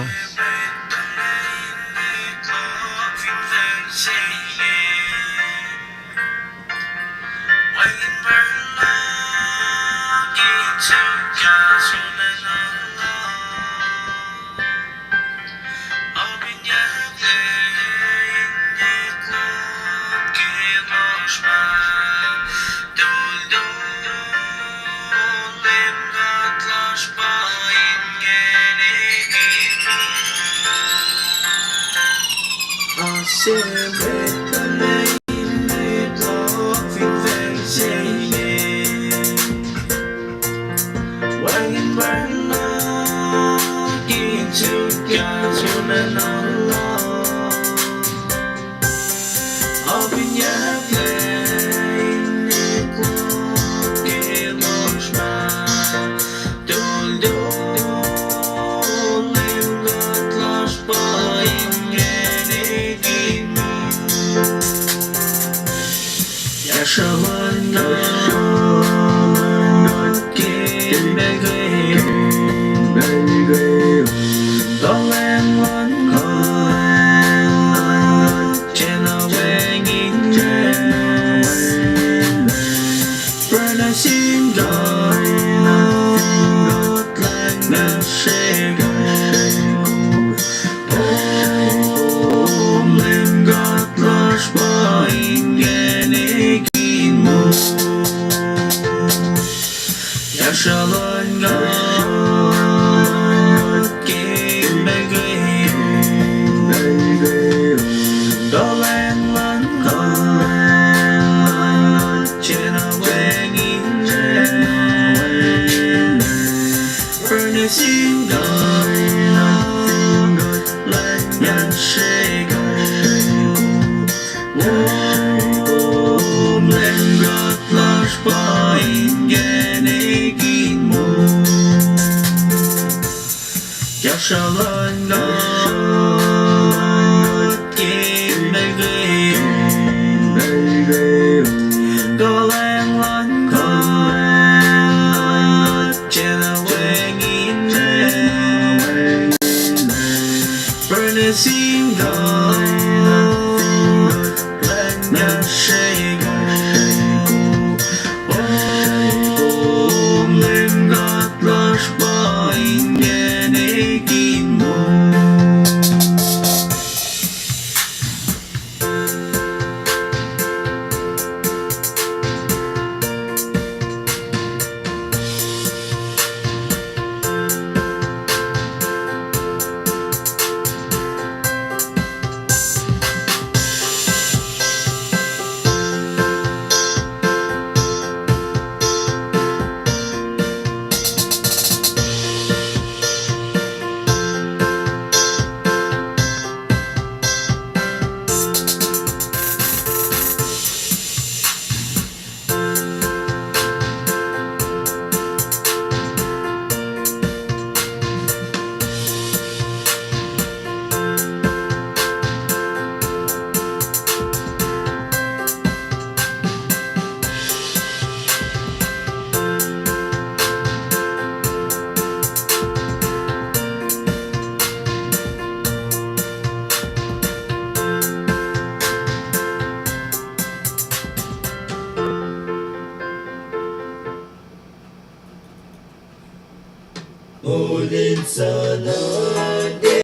Molin suhnuhnkuh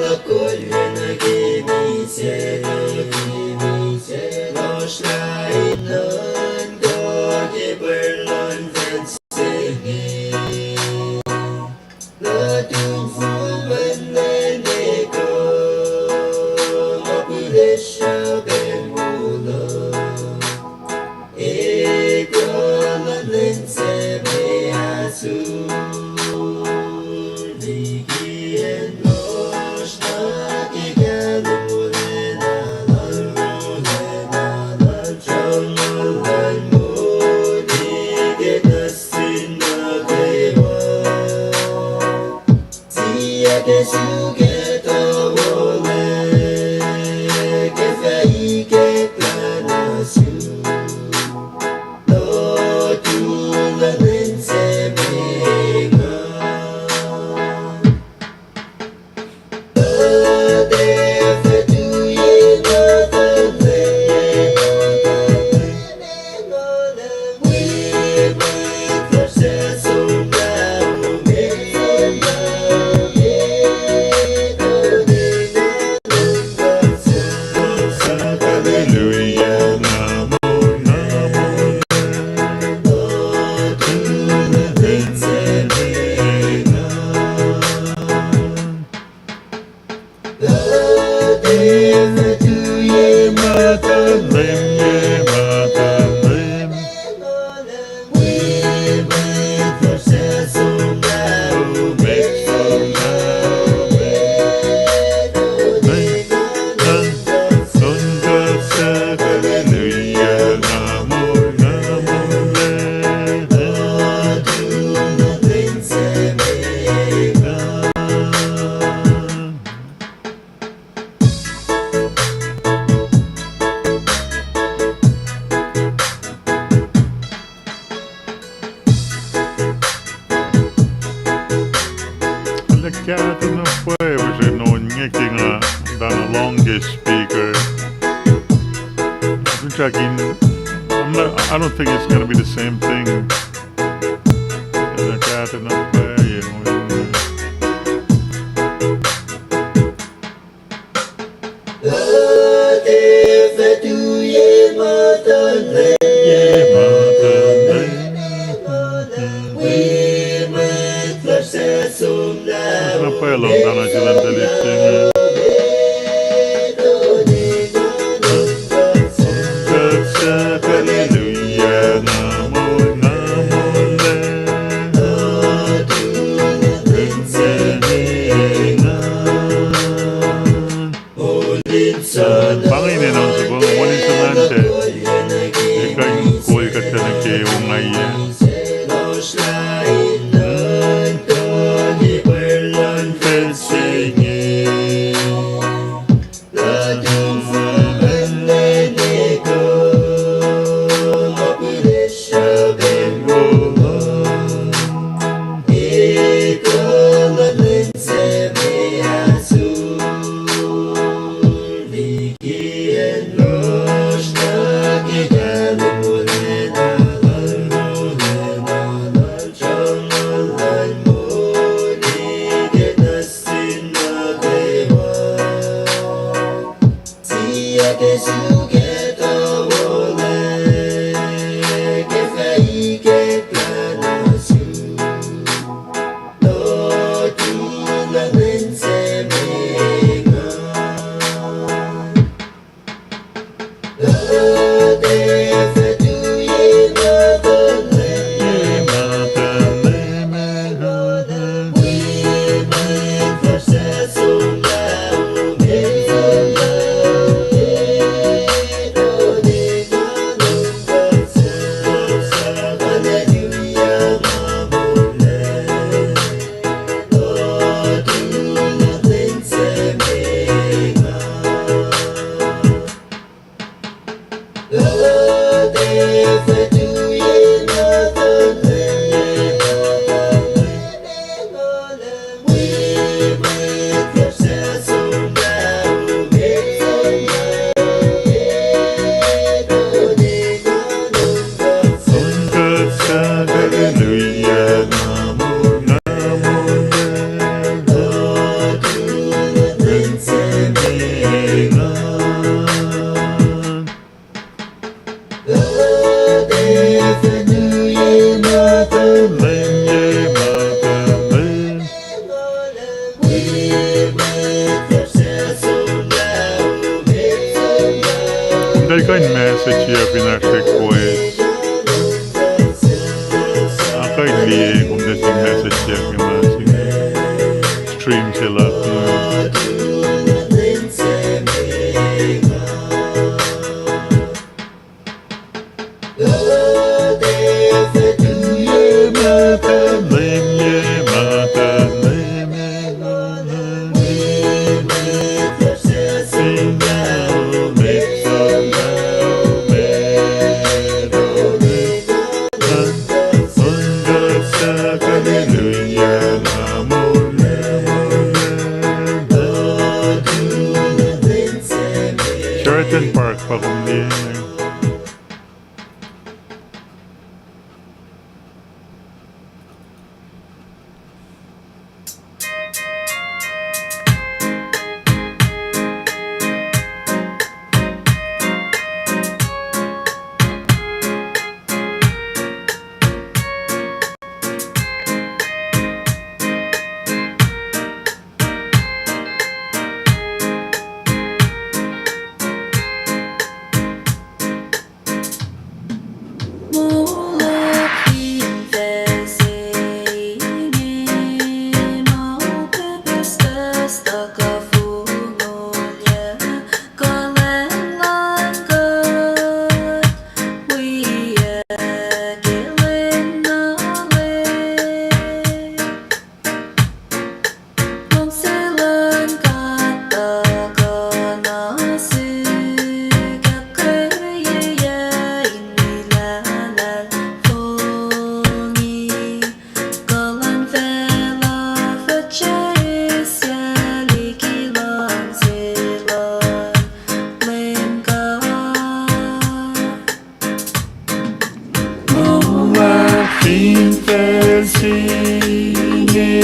luhk kolyuck nuh ke misac, nuh ke misac lasr, lain nuhnkuh ke pwacr luhn facl se inge. Nuhtum fuhlwacn lwen ekuh, ma pihlesruh pacl wo luh. Ekuh luhn lwen se me ahsor liki acn lohsr nuh ke kahlwem wolacna lal, wolacna lal, sruhnguhl lal moli ke nuh sin nuh kwewa. Siyuck ac suk etuh wolac ke fah ikacklah nuh sum. Nuhtum luhn lwen se me engan. Arlac kahto na pwacye se non nge ke nga tana longest speaker. Finsrak in, I'm not, I don't think it's gonna be the same thing. Arlac kahto na pwacye. Na pwacye luhngtana se lem tuhlihk se inge. Hallelujah, na mol, na mol, na. Pa inge enenuh in soko, wani se lante. Ekuh in kol kuht nuh ke ongaiyac. Kom tuh kuh in message-iyuck in oasr request. Ac kuh in liye kom tuh sin message-iyuck in ma sin stream se luhk. Sheraton Park pa kom liye. Moul ah fin facl se inge,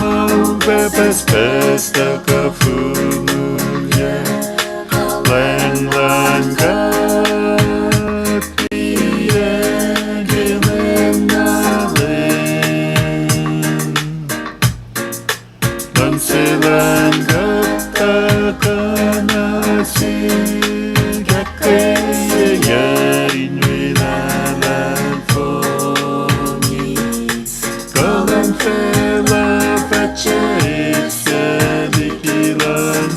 ma upac pucspucs tuhkuh fongul ah, kuhlwacng luhn God, wiyuck ke lwen na lwen. Luhngse luhn God tuhkuh nuh sihk, ahkkweyeyuc in wi lahlahfohngi. Kuhlwacng facluh fah srihk se liki luhn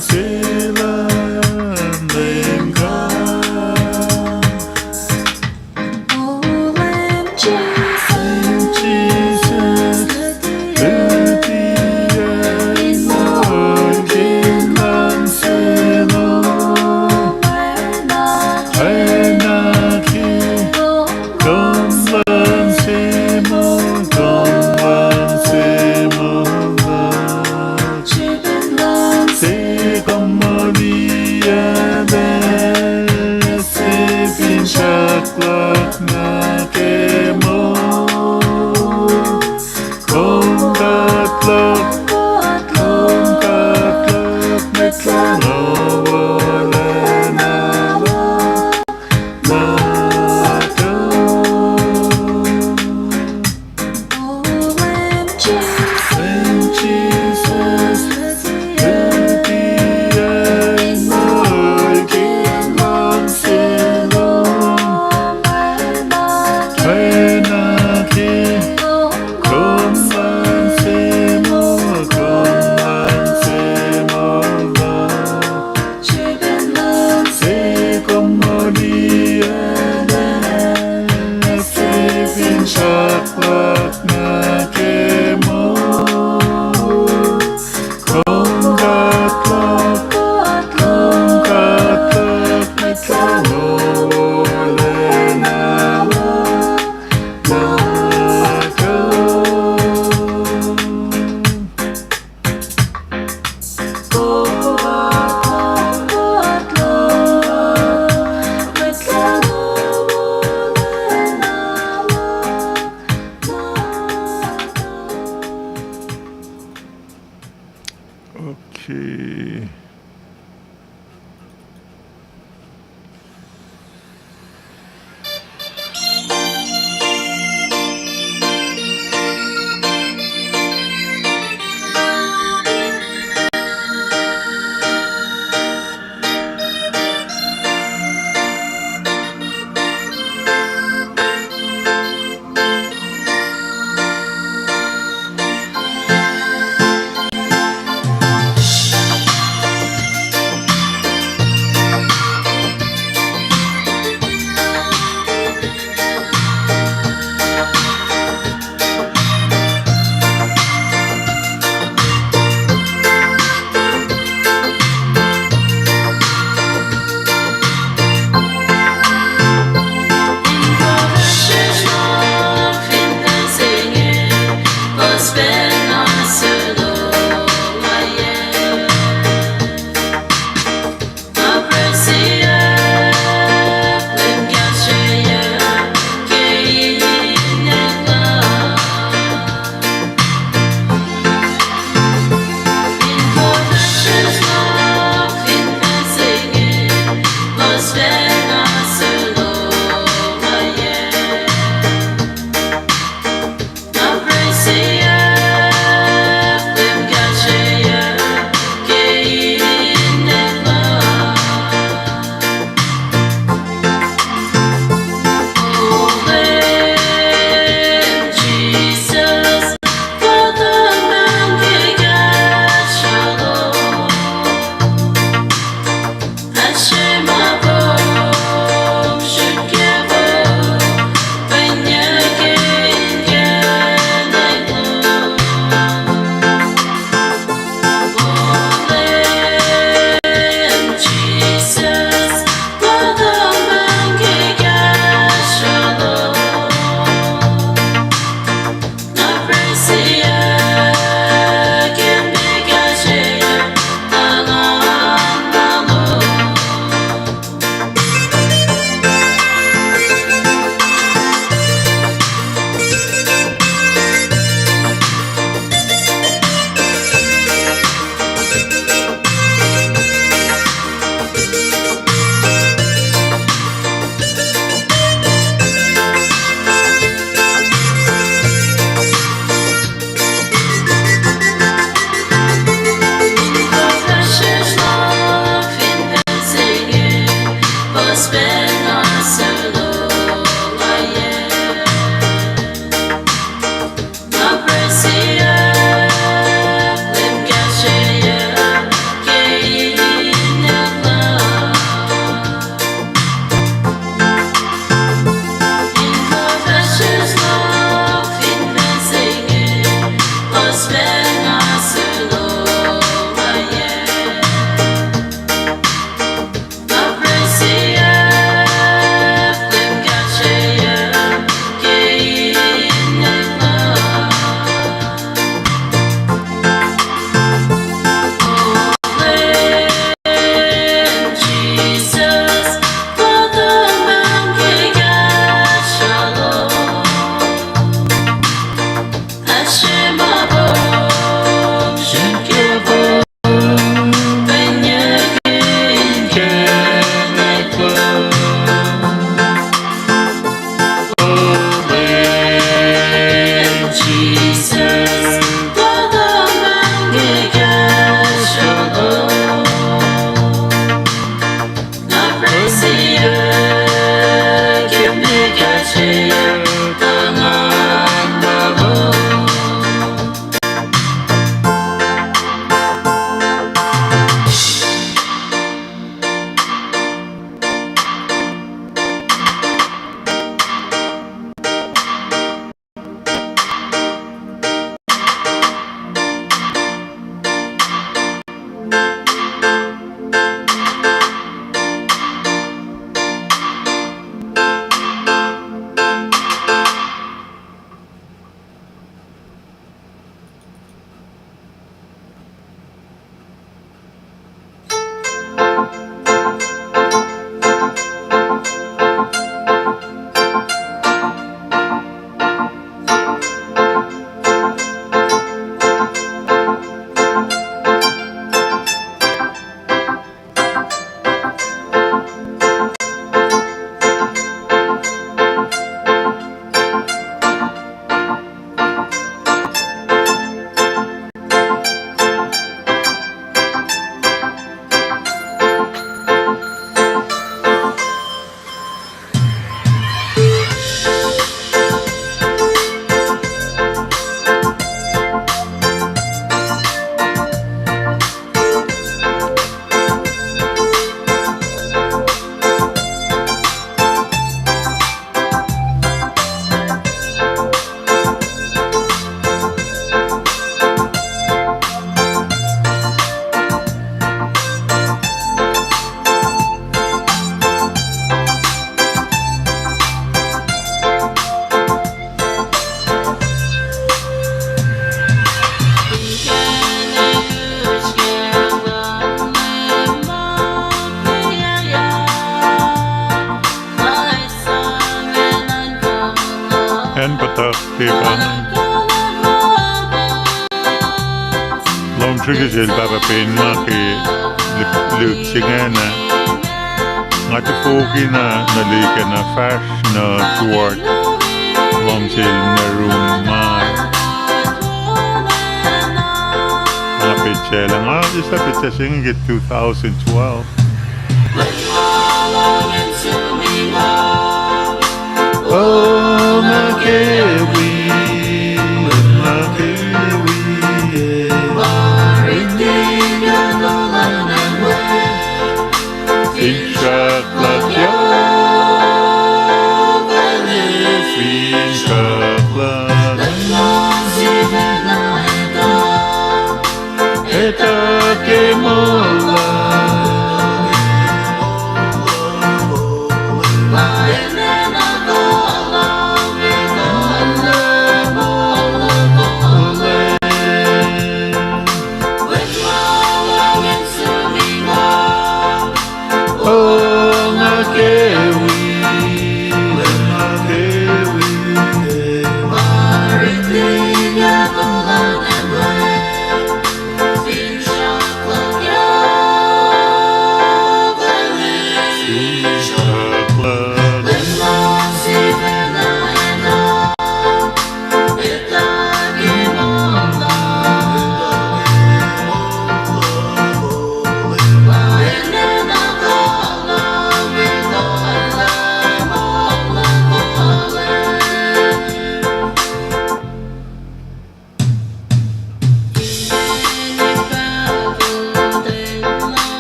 Ke pa, lohng srihke sel Pahpah Penma ke lihk, lihk se ingena. Nga tufoki na nuh lihk ah na fahsr nuh Stuart. Lohng sel nuh room ma nga petsac lah, nga eis lah petsac se inge ke two thousand twelve. O, nga ke wi, nga ke wi, e, ma riti na nolan we. Finsrak luhk yohk, finsrak luhk, etuh ke moul luhk. O, nga ke wi, nga ke wi, e, ma riti na nolan we.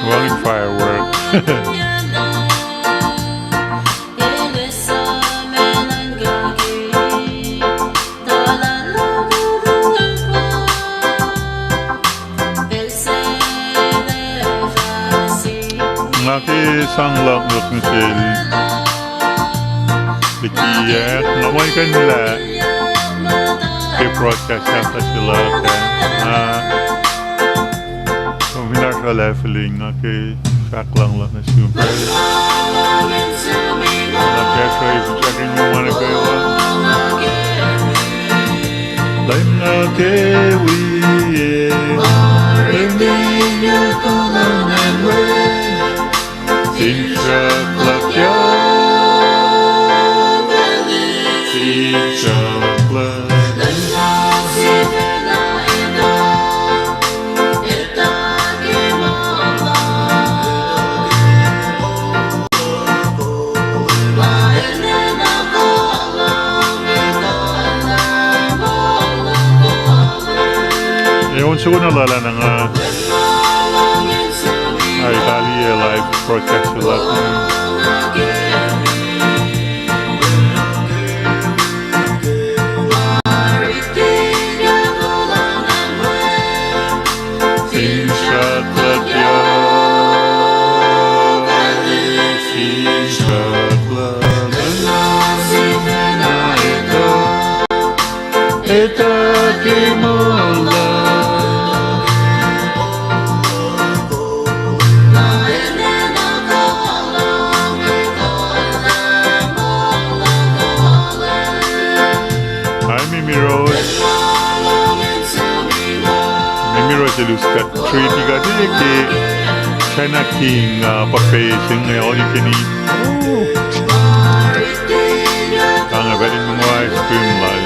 Wangin firework. Nga ke sang luhk nuh sel liki ah, nga muhlkuhnlah ke broadcast ah, fahk se luhk ah, nga kom fin oasr lah feeling, nga ke fahk luhng luhk nuh sum pacl. Nga kahsruh finsrak in muh ma nuh kwewa. Leum, nga ke wi, e, ma riti na nolan we. Finsrak luhk yohk, finsrak luhk. E, on soko na lal ah na nga, a, taliyac live broadcast se luhk. Finsrak luhk yohk, finsrak luhk, etuh ke moul luhk. Hi, Mimiros. Mimiros el us kuht treat kuht ke China King, uh, buffet se inge, all you can eat. Ooh. Kanga valin mongwa ice cream lal.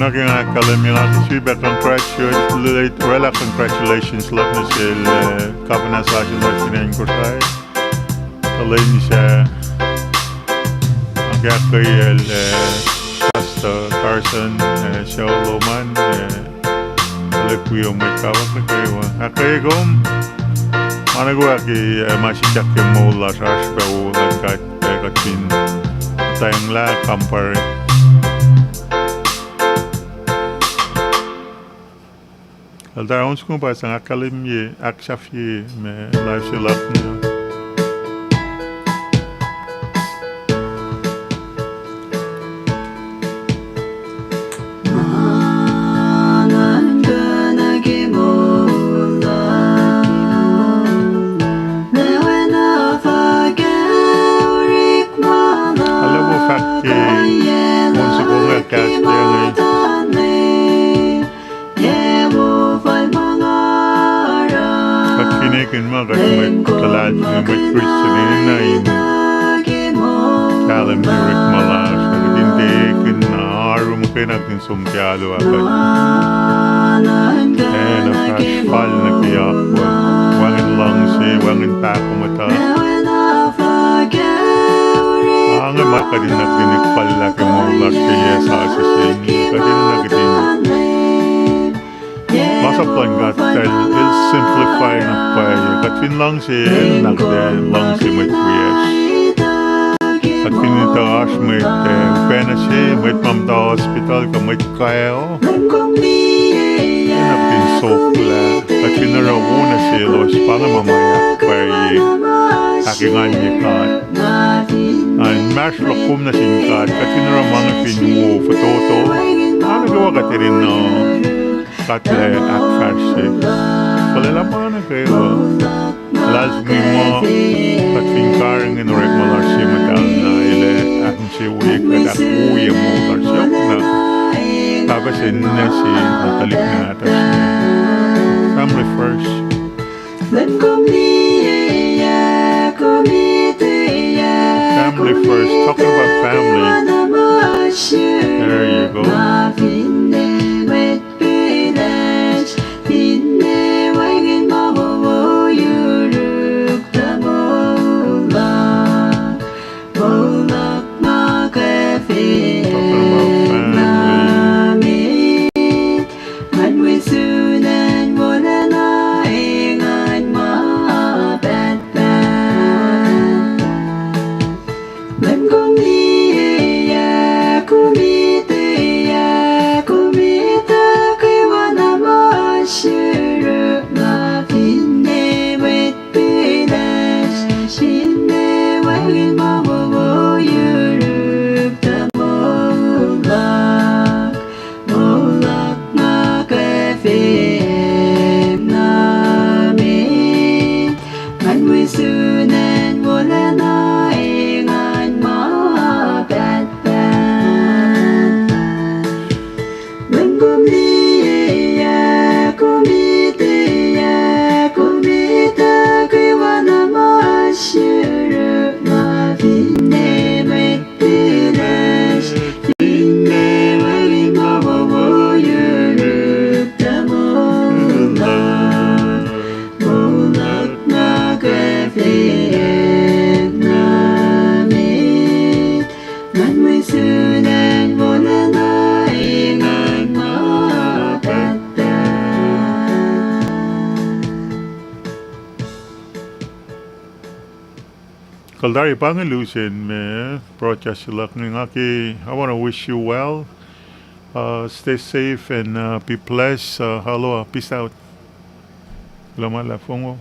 Nuh ke nga ahkkahlwemye, nga ke sifilpac congratulate, oraclah congratulations luhk nuh sel, eh, governor sasuc luhk fin acn Kosrae. Tuhlihk mihsenge ahkkweyacl, eh, Pastor Carson, eh, sucu lom an, eh, tuhlihk wi mwet kawuck nuh kwewa. Ahkkweye kom. Anakua ke, eh, ma sikyak ke moul lasr oasr pac wo luhn God, eh, kuht fin tanglah kampare. Elder, on soko pa sang ahkkahlwemye, ahksahfye me live se luhk inge. Arlac wo fahk ke on soko inge kahs inge. Kuht fin ekihn ma kuht mwet luhlahlfongi, mwet Christian, enenuh in kahlwem ke orekma lasr, kuht in tiac ekihn na oaru muhkwena kuht in som ke alu ah, kuht, eh, na fahsr fal nuh ke akwuck, wacngihn luhngse, wacngihn pahkomuhta. Ange ma kuht enenuh kuht in ekuhllah ke moul lasr ke yac sasuc se inge, kuht enenuh kuht in masap luhn God el, el simplify na pwacye. Kuht fin luhngse el, na kuht ac luhngse mwet wiyacsr. Kuht fin etuh oasr mwet, eh, pacna se, mwet ma muhta hospital kuh mwet kaeo, enenuh kuht in soklah. Kuht fin oruh wo nuh selos, pa inge ma ma ahkpwacye, ahkenganye God. Na inmahsrlok kom nuh sin God, kuht fin oruh ma inge fin wo fototo, ma nuh kwewa kuht enenuh, God El ahkfahsrye. Fuhlwelah ma nuh kwewa. Luhlahlfongi muh kuht fin karihngihn orekma lasr se muhtahl na, El ac ahkinsewowoye kuht, ahkwoye moul lasr yohkna. Pahpah se, ninac se, na tuhlihk nahtuhsr inge. Family first. Family first. Talking about family. There you go. Talking about family. Kuht tari pa inge lusen me broadcast se luhk inge. Nga ke, I wanna wish you well. Uh, stay safe and, uh, be blessed. Uh, hello, uh, peace out. Kuloh ma luhlahp, Fongo.